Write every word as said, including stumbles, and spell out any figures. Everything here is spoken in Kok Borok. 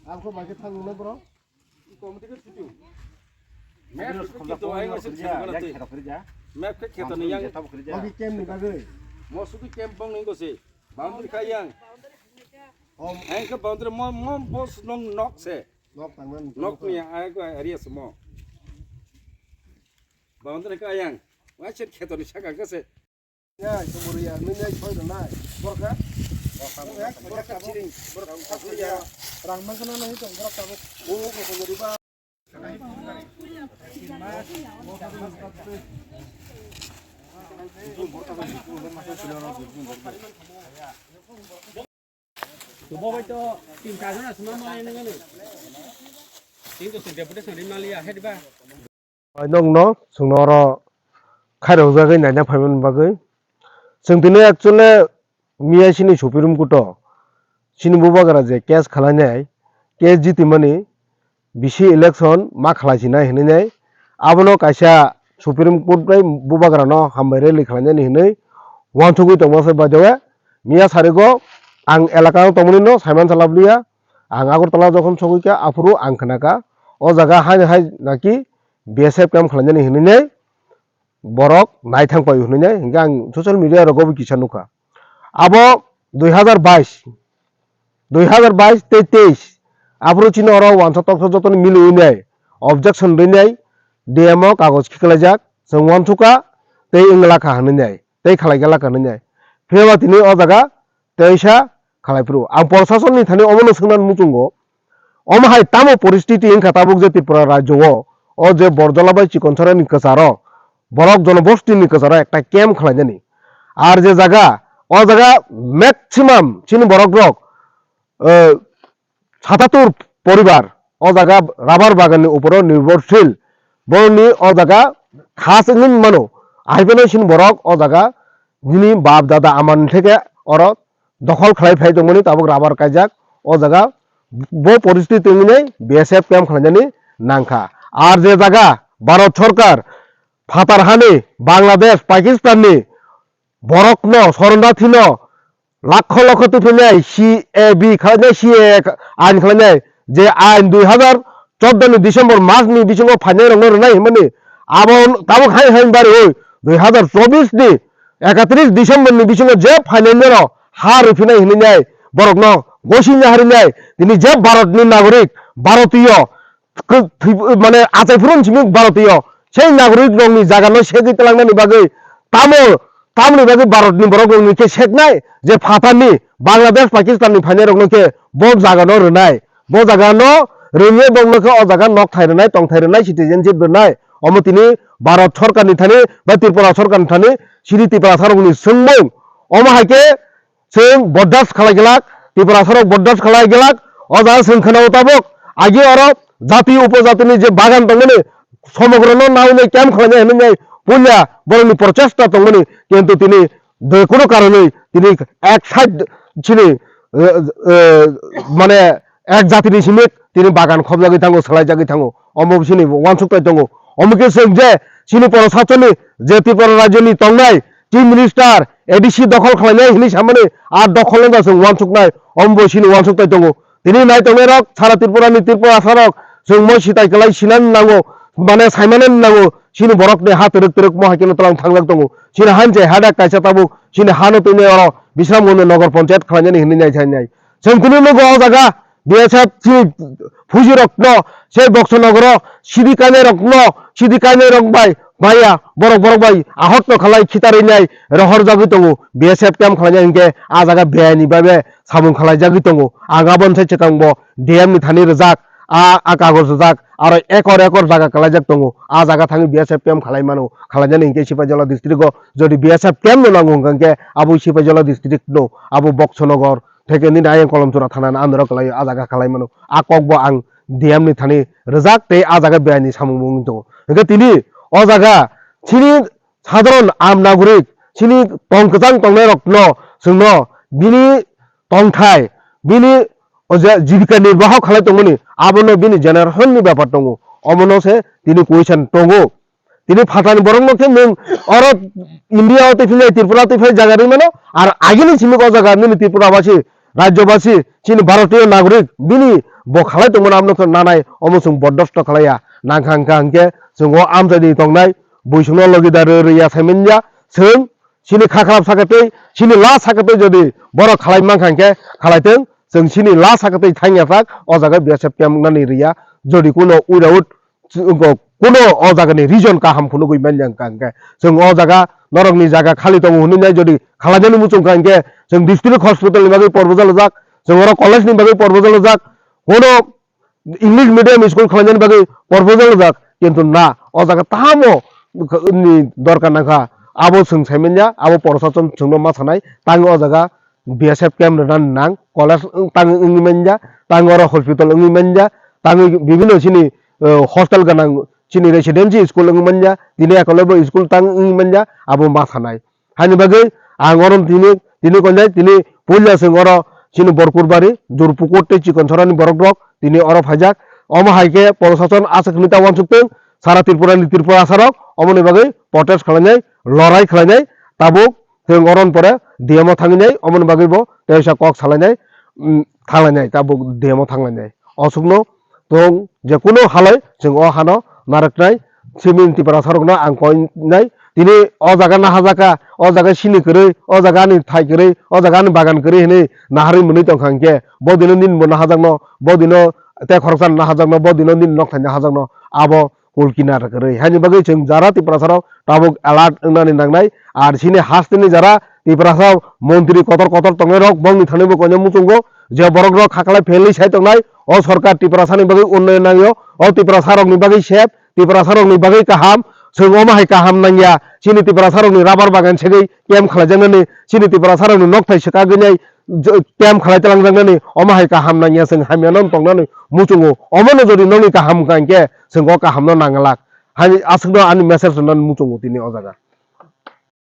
Ang kho bai khe thang nung bro. Map khe kheto ni yang. Mo sudu camp bong ni go se. Boundary kha yang. Om. Ang khe boundary mo, mo boss nong nok se. Nok tangman. Nok ni ai ko area se mo. Boundary kha yang. Wa se kheto ni saka khe se. Ya, sumur ya, nini ai soi nai. Borka. Borka, borka, borka, borka, borka, borka, borka, borka. Rang mangkana nahi tong borok tabuk. O, o, o, o, riba. Bo bai to tin char jon asma ma nang ani. Tin to deputation ri maliya he diba. Bai nokno chwngno oro khairokjagwi naina phaimani bagwi. Chwng tini actually miya chini Supreme Court o chini bubagra je case khwlainai, case jitimani bisi election ma khwlaisinai hinwi nai. Abono kaisa Supreme Court bai bubagrano hambai rally khwlainani hinwi uansugwi tongma se by the way. Miya sarigo ang elaka o tongmani no saiman salap liya. Ang Agartala jokhon sogwi kha, aphuru ang khna kha, o jaga haino hai naki B S F camp khwlainani hinwi nai borok naithang paio hinwi nai, hinkhe ang social media rogo bo kisa nukha. Abo dui hazar bais, dui hazar bais tei teis, aphuru chini oro wansa toksa jotoni miliwi nai, objection rwi nai, D M o kagoj khiklaijak, chwng uansukha tei wngla kha hinwi nai, tei khalai gala kha hinwi nai. Phiya ba tini o jaga teisa khalai phuru. Ang proshasonni thani omono swngna muchungo, omo hai tamo poristiti wngkha tabuk je Tripura rajyo o, o je Borjola bai Chikonsorani kwcharo, borok jonobostini kwcharo ekta camp khwlainani. Ar je jaga, o jaga maximum chini borok rok, eh, satatur poribar o jaga rubber bagan ni uporo nirbhorshil. Boroni o jaga khas wngwi mano. Ahai phano chini borok o jaga nini bap dada amani theke oro dokhol khlai phai tongmani tabuk rubber kaijak. O jaga bo poristiti wngwi B S F camp khwlainani nangkha. Ar je jaga Bharat Sarkar phatar hani Bangladesh, Pakistan ni borokno, soronarthino lakho lakho twi phainai C A B khlainai, C A A ain khlainai, je ain dui hazar chordo ni December mas ni bisingo phainai rokno rwnai hinmani, abo tabuk hai hai bariwi dui hazar chobis ni ekatris December ni bisingo je phainai nero ha rwphinai hinwi nai borokno gosina harinai tini je Bharat ni nagorik, Bharatiyo, kw-, thwi-, mane achai phuru simi Bharatiyo, sei nagorik rokni jaga no segwi twlangnani bagwi tamo, tamoni bagwi Bharat ni borok rokni khe seknai je phatar ni Bangladesh, Pakistan ni phainai rokno khe bo jaga no rwnai, bo jaga no rwngwi bokno khe o jaga nok thai rwnai, tong thai rwnai, citizenship rwnai. Omo tini Bharat Sarkar ni thani ba Tripura Sarkar ni thani chini Tiprasa rokni swngmung. Omo hai khe chwng bordas khlai glak, Tiprasa rok bordas khlai glak. O jaga chwng khwnao tabuk agi oro jati upojatini je bagan tongmani somogro no naui nai camp khlainai hinwi nai puila borokni prochesta tongmani, kintu tini je kono karonwi tini ek side chini, eh, eh, mane ek jatini simi tini bagan khobjagwi thango, swlaijagwi thango. Omo chini uansuk tai tongo. Omo khe chwng je chini Poro Sachoni je Tripura rajyoni tongnai Chief Minister, A D C dokhol khlainai hinwi samani, a dokhol no da chwng uansuknai, omo bo chini uansuk tai tongo. Tini nai tongnai rok, sara Tripura ni Tripura asa rok, chwng mo sitai kwlai sinani nango, mane saimani nango, chini borok ni ha twrwk twrwk mo hai khe no twlang thangjak tongo. Chini han je hadak kaisa tabuk, chini hano twi nai oro Bisramganj Nagar Panchayat khlainani hinwi nai thai nai. Chwng tini nugo o jaga, B S F chini fuji rokno, sei Boksonogoro sidi kainai rokno, sidi kainai rok bai, maya, borok, borok bai ahorto khalai khitarwi nai rohor jagwi tongo, B S F camp khlainai hinkhe a jaga beyani babe samung khalai jagwi tongo. Ang aboni sai swkang bo D M ni thani rwjak, a, a kagoj rwjak, aro ekor, ekor jaga kwlaijak tongo. A jaga thangwi B S F camp khalai mano, khalainani hinkhe Sipaijola district o jodi B S F camp no nango hinkhe abo Sipaijola district no, abo Boksonogor, theke nini ayang Kolomchura thana ni under o kwlaio, a jaga khalai mano. A kok bo ang D M ni thani rwjak tei a jaga beyani samung bo wngwi tongo. Hinkhe tini o jaga chini sadharon aam nagorik, chini tong kwchang tongnai rokno chwngno bini tongthai, bini o je jibika nirbaho khalai tongmani, abono bini generation ni bepar tongo, omono se tini question tongo. Tini phatani borokno khe nwng oro India o twi philai, Tripura twi philai jaga rwi mano, ar agini simi o jaga nini Tripura basi, rajyo basi, chini Bharatiyo nagorik, bini bo khalai tongmani aboni khe nanai omo chwng bordosto khlaiya. Nangkha hwnkha hwnkhe chwng o amchaini tongnai buisongno logi da rw rwya saimanliya. Chwng chini kha khlap sakhe tei chini la sakhe tei jodi borok khalai mankha hwnkhe khalai thwng, chwng chini la sakhe tei thangya sak o jaga B S F camp nani rwya. Jodi kuno without kuno o jagani reason kaham phunugwi manya hwnkha hwnkhe chwng o jaga norokni jaga khali tongo hwnwi nai jodi khalainani muchung kha hwnkhe chwng district hospital ni bagwi proposal rijak, chwng oro college ni bagwi proposal rijak, kuno English medium school khwlainani bagwi proposal rijak, kintu na, o jaga tamo ni dorkar nangkha, abo chwng saimanya, abo prosason chwngno ma sanai, tang o jaga B S F camp rwna nang, college tang wngwi manya, tang oro hospital wngwi manya, tang bibhinno chini, eh, hostel gwnang chini residency school wngwi manya, tini ekolebo school tang wngwi manya, abo ma sanai. Haini bagwi ang oro tini, tini konjai, tini puila chwng oro chini Borkurbari, Jurpukur tei Chikonsorani borok rok tini oro phaijak. Omo hai khe prosason aswk hwnwi ta uansuk tong, sara Tripura ni Tripura asarok omoni bagwi protest khlainai, lorai khlainai, tabuk chwng oro pore D M o thangwi nai, omoni bagwi bo teisa kok salainai, mm, thanglainai, tabuk D M o thanglainai. Osukno tong je kuno halai chwng o hano narwknai simi Tiprasa rokno ang koinai. Tini o jaga nahajaka, o jaga sini kwrwi, o jaga ani thai kwrwi, o jaga ani bagan kwrwi hinwi naharwi mwnwi tongkha hwnkhe bo dino nini bo nahajakno, bo dino tei khoroksa nahajakno, bo dino nini nok thai nahajakno abo kulkina kwrwi. Haini bagwi chwng jara Tiprasa rok tabuk alert wngnani nangnai. Ar chini hasteni jara Tiprasa montri kotor kotor tongnai rok bongni thani bo koino muchungo je borok rok khaklai phelwi sai tongnai. O sorkar Tiprasa ni bagwi unnayon nangyo, o Tiprasa rokni bagwi sep, Tiprasa rokni bagwi kaham. Chwng omo hai kaham nangya, chini Tiprasa rokni rabar bagan segwi camp khlaijaknani, chini Tiprasa rokni nok thai swkagwi nai je-, camp khlai talangjaknani, omo hai kaham nangya, chwng hamya no tongnani muchungo. Omo no jodi nokni kaham wngkha hwnkhe chwng o kaham no nanglak. Hani aswkno ani message rwnani muchungo tini o jaga.